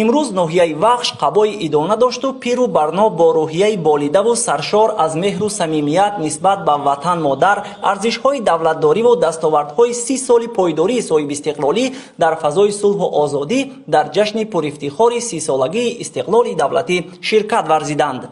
Имрӯз ноҳияи Вахш қабои идона дошту пиру барно бо рӯҳияи болидаву саршор аз меҳру самимият нисбат ба ватан модар, арзишҳои давлатдориву дастовардҳои 30 соли пойдории соҳибистиқлолӣ дар фазои сулҳу озодӣ дар ҷашни пурифтихори 30-солагии истиқлоли давлатӣ ширкат варзиданд.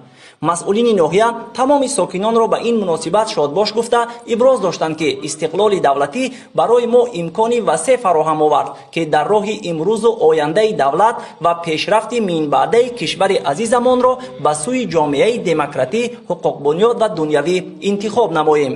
Масъулини ноҳия тамоми сокинонро ба ин муносибат шодбош гуфта иброз доштанд, ки истиқлоли давлатӣ барои мо имкони васеъ фароҳам овард, ки дар роҳи имрӯзу ояндаи давлат ва пешрафти минбаъдаи кишвари азизамонро ба сӯи ҷомеаи демократӣ, ҳуқуқбунёд ва дунявӣ интихоб намоем.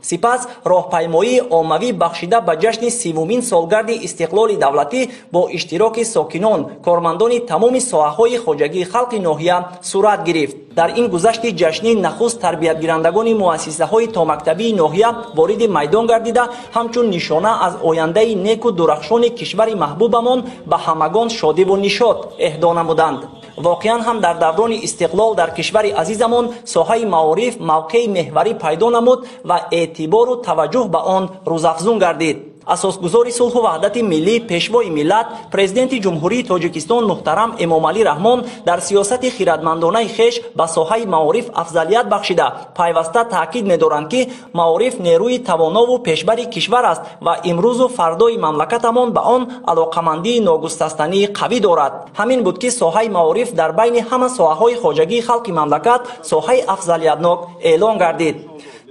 Сипас роҳпаймоии оммавӣ бахшида ба ҷашни 30-умин солгарди истиқлоли давлатӣ бо иштироки сокинон, кормандони тамоми соҳаҳои хоҷагии халқи ноҳия сурат гирифт. Дар ин гузашти ҷашнӣ нахуст тарбиятгирандагони муассисаҳои томактабии ноҳия вориди майдон гардида, ҳамчун нишона аз ояндаи неку дурахшони кишвари маҳбубамон ба ҳамагон шодиву нишот эҳдо намуданд. Воқеан ҳам дар даврони истиқлол дар кишвари азизамон соҳаи маориф мавқеи меҳварӣ пайдо намуд ва эътибору таваҷҷӯҳ ба он рӯзафзун гардид. Асосгузори сулҳу ваҳдати миллӣ, пешвои миллат, президенти Ҷумҳурии Тоҷикистон муҳтарам Эмомалӣ Раҳмон дар сиёсати хирадмандонаи хеш ба соҳаи маориф афзалият бахшида, пайваста таъкид медоранд, ки маориф нерӯи тавонову пешбари кишвар аст ва имрӯзу фардои мамлакатамон ба он алоқамандии ногусастании қавӣ дорад. Ҳамин буд, ки соҳаи маориф дар байни ҳама соҳаҳои хоҷагии халқи мамлакат соҳаи афзалиятнок эълон гардид.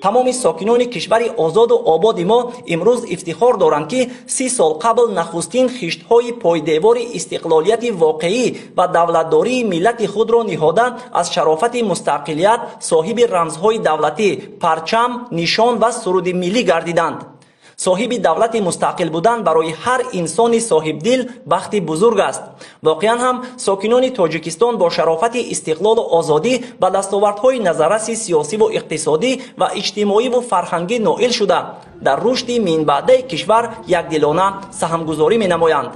Тамоми сокинони кишвари озоду ободи мо имрӯз ифтихор доранд, ки 30 сол қабл нахустин хиштҳои пойдевори истиқлолияти воқеӣ ва давлатдории миллати худро ниҳода, аз шарофати мустақилият соҳиби рамзҳои давлатӣ, парчам, нишон ва суруди миллӣ гардиданд. Соҳиби давлати мустақил будан барои ҳар инсони соҳибдил бахти бузург аст. Воқеан ҳам сокинони Тоҷикистон бо шарофати истиқлолу озодӣ ба дастовардҳои назарраси сиёсиву иқтисодӣ ва иҷтимоиву фарҳангӣ ноил шуда, дар рушди минбаъдаи кишвар якдилона саҳмгузорӣ менамоянд.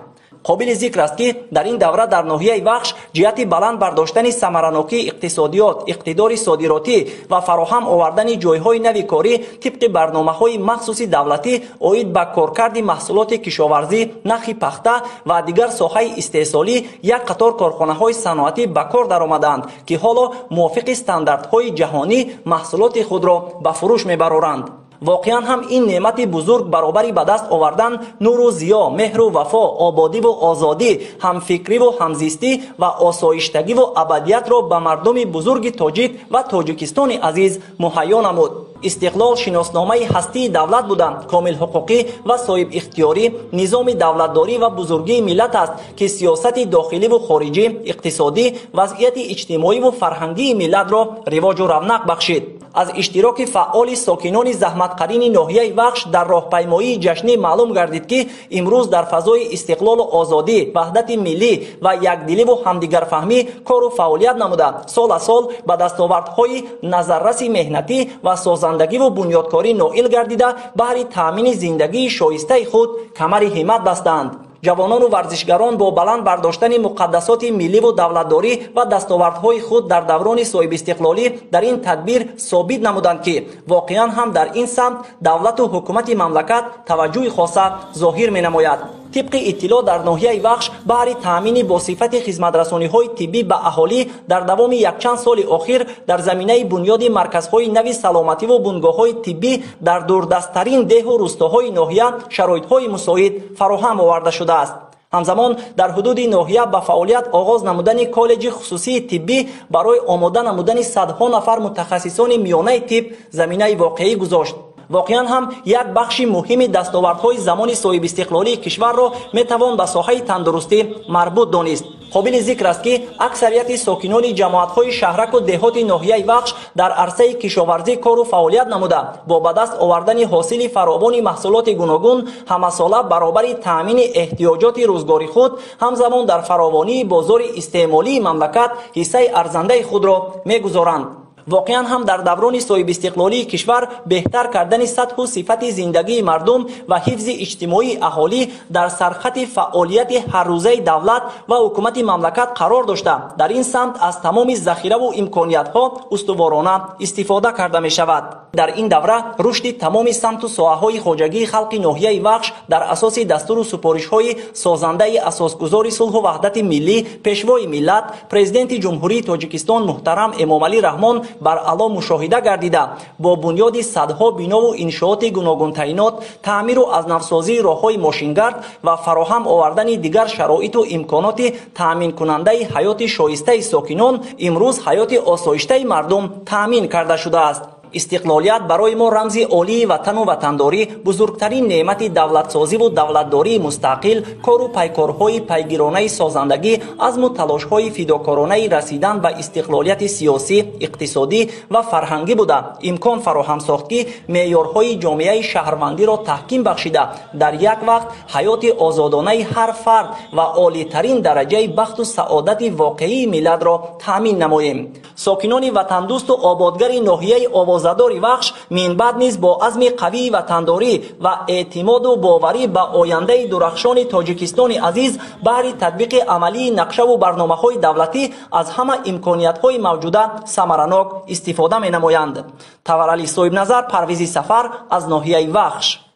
Қобили зикр аст, ки дар ин давра дар ноҳияи Вахш ҷиҳати баланд бардоштани самаранокии иқтисодиёт, иқтидори содиротӣ ва фароҳам овардани ҷойҳои нави корӣ тибқи барномаҳои махсуси давлатӣ оид ба коркарди маҳсулоти кишоварзӣ, нахи пахта ва дигар соҳаи истеҳсолӣ як қатор корхонаҳои саноатӣ ба кор даромадаанд, ки ҳоло мувофиқи стандартҳои ҷаҳонӣ маҳсулоти худро ба фурӯш мебароранд. Воқеан ҳам ин неъмати бузург баробари ба даст овардан нуру зиё, меҳру вафо, ободиву озодӣ, ҳамфикриву ҳамзистӣ ва осоиштагиву абадиятро ба мардуми бузурги тоҷик ва Тоҷикистони азиз муҳайё намуд. Истиқлол шиносномаи ҳастии давлат буда, комилҳуқуқӣ ва соҳибихтиёрӣ, низоми давлатдорӣ ва бузургии миллат аст, ки сиёсати дохиливу хориҷӣ, иқтисодӣ, вазъияти иҷтимоиву фарҳангии миллатро ривоҷу равнақ бахшид. Аз иштироки фаъоли сокинони заҳматқарини ноҳияи Вахш дар роҳпаймоии ҷашнӣ маълум гардид, ки имрӯз дар фазои истиқлолу озодӣ, ваҳдати миллӣ ва якдиливу ҳамдигарфаҳмӣ кору фаъолият намуда, сол аз сол ба дастовардҳои назарраси меҳнатӣ ва созандагиву бунёдкорӣ ноил гардида, баҳри таъмини зиндагии шоистаи худ камари ҳиммат бастаанд. Ҷавонону варзишгарон бо баланд бардоштани муқаддасоти милливу давлатдорӣ ва дастовардҳои худ дар даврони соҳибистиқлолӣ дар ин тадбир собит намуданд, ки воқеан ҳам дар ин самт давлату ҳукумати мамлакат таваҷҷӯҳи хоса зоҳир менамояд. Тибқи иттилоъ, дар ноҳияи Вахш баҳри таъмини бо сифати хизматрасониҳои тиббӣ ба аҳолӣ дар давоми якчанд соли охир дар заминаи бунёди марказҳои нави саломативу бунгоҳҳои тиббӣ дар дурдасттарин деҳу рӯстоҳои ноҳия шароитҳои мусоид фароҳам оварда шудааст. Ҳамзамон дар ҳудуди ноҳия ба фаъолият оғоз намудани коллеҷи хусусии тиббӣ барои омода намудани садҳо нафар мутахассисони миёнаи тиб заминаи воқеӣ гузошт. Воқеан ҳам як бахши муҳими дастовардҳои замони соҳибистиқлолии кишварро метавон ба соҳаи тандурустӣ марбут донист. Қобили зикр аст, ки аксарияти сокинони ҷамоатҳои шаҳраку деҳоти ноҳияи Вахш дар арсаи кишоварзӣ кору фаъолият намуда, бо ба даст овардани ҳосили фаровони маҳсулоти гуногун ҳамасола баробари таъмини эҳтиёҷоти рӯзгори худ, ҳамзамон дар фаровонии бозори истеъмолии мамлакат ҳиссаи арзандаи худро мегузоранд. Воқеан ҳам дар даврони соҳибистиқлолии кишвар беҳтар кардани сатҳу сифати зиндагии мардум ва ҳифзи иҷтимоии аҳолӣ дар сархати фаъолияти ҳаррӯзаи давлат ва ҳукумати мамлакат қарор дошта, дар ин самт аз тамоми захираву имкониятҳо устуворона истифода карда мешавад. Дар ин давра рушди тамоми самту соҳаҳои хоҷагии халқи ноҳияи Вахш дар асоси дастуру супоришҳои созандаи асосгузори сулҳу ваҳдати миллӣ, пешвои миллат, Президенти Ҷумҳурии Тоҷикистон муҳтарам Эмомалӣ Раҳмон баръало мушоҳида гардида, бо бунёди садҳо бинову иншооти гуногунтаинот, таъмиру аз навсозии роҳҳои мошингард ва фароҳам овардани дигар шароиту имконоти таъминкунандаи ҳаёти шоистаи сокинон имрӯз ҳаёти осоиштаи мардум таъмин карда шудааст. Истиқлолият барои мо рамзи олии ватану ватандорӣ, бузургтарин неъмати давлатсозиву давлатдории мустақил, кору пайкорҳои пайгиронаи созандагӣ, азму талошҳои фидокоронаи расидан ба истиқлолияти сиёсӣ, иқтисодӣ ва фарҳангӣ буда, имкон фароҳам сохт, ки меъёрҳои ҷомеаи шаҳрвандиро таҳким бахшида, дар як вақт ҳаёти озодонаи ҳар фард ва олитарин дараҷаи бахту саодати воқеии миллатро таъмин намоем. Сокинони ватандӯсту ободгари ноҳияи овозадори Вахш минбаъд низ бо азми қавии ватандорӣ ва эътимоду боварӣ ба ояндаи дурахшони Тоҷикистони азиз баҳри татбиқи амалии нақшаву барномаҳои давлатӣ аз ҳама имкониятҳои мавҷуда самаранок истифода менамоянд. Таварали Соҳибназар, Парвизи Сафар аз ноҳияи Вахш.